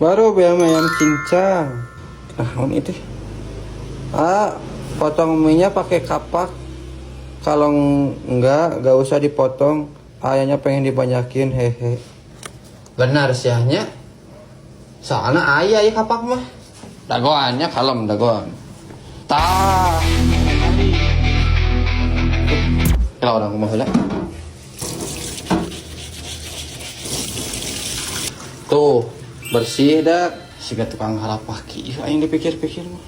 Baru beli ayam cincang. Nah, itu. Ah, potong mie-nya pakai kapak. Kalau enggak usah dipotong. Ayahnya pengen dibanyakin, hehe. Benar siahnya. Soalnya ayah ya kapak mah. Dagoannya kalem dagoan. Tah. Kalau orang mah heula. Tuh, bersih dah. Siga tukang halapah kieu aing dipikir-pikir mah.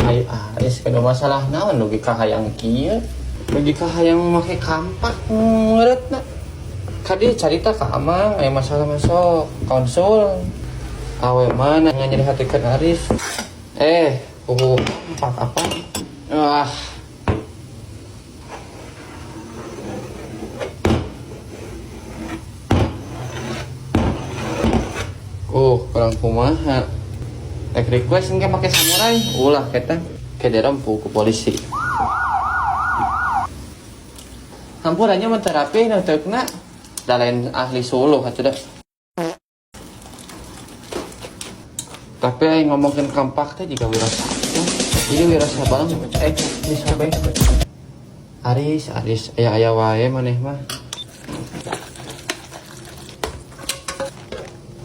Ayo, Aris kada masalah naon dugi ka hayang kieu. Dugi ka hayang make kampak ngeureutna. Kadi carita ka Amang aya masalah masuk konsul. Awe mana nyeri hatikeun Aris. Kuku kampak apa? Ah. Kurang kumaha. Rek request engke make samurai. Ulah eta ke dirempu ku polisi. Hampurannya mah terapi nu teukna. Da lain ahli suluh atuh da. Tapi aing ngomongkeun kampak teh jiga Wiro Sableng. Ini Wiro Sableng. Ini sobek. Aris, Aris, aya-aya wae maneh mah.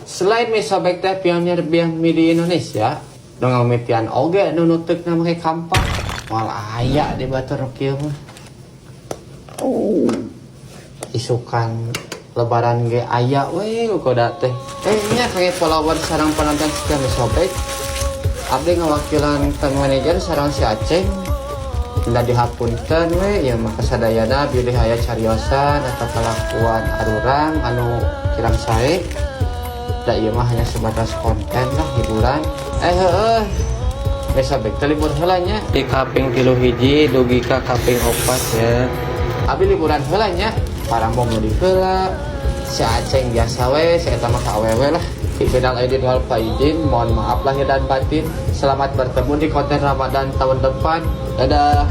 Selain mie sobek teh pionir biang mie di Indonesia, nu ngamitian oge nu nuteukna make kampak. Moal aya di batur kieu mah. Isukan lebaran ge aya we koda teh. Nya kage follower sareng penonton setia mie sobek. Abdi ngawakilan kang manajer sareng si Aceng. Minta dihapunten we ya maka sadayana bilih aya cariosan atau kalakuan arurang anu kirang sae. Da ieu mah hanya sebatas konten lah hiburan. Heueuh. Mie sobek teh libur heula nya di kaping 3 hiji dugi ka kaping 4 ya. Abi liburan heula nya, parambong nu heula. Si Aceng biasa we, si eta mah ka awewe lah. Minal aidin wal faizin, mohon maaf lahir dan batin. Selamat bertemu di konten Ramadan tahun depan. Dadah.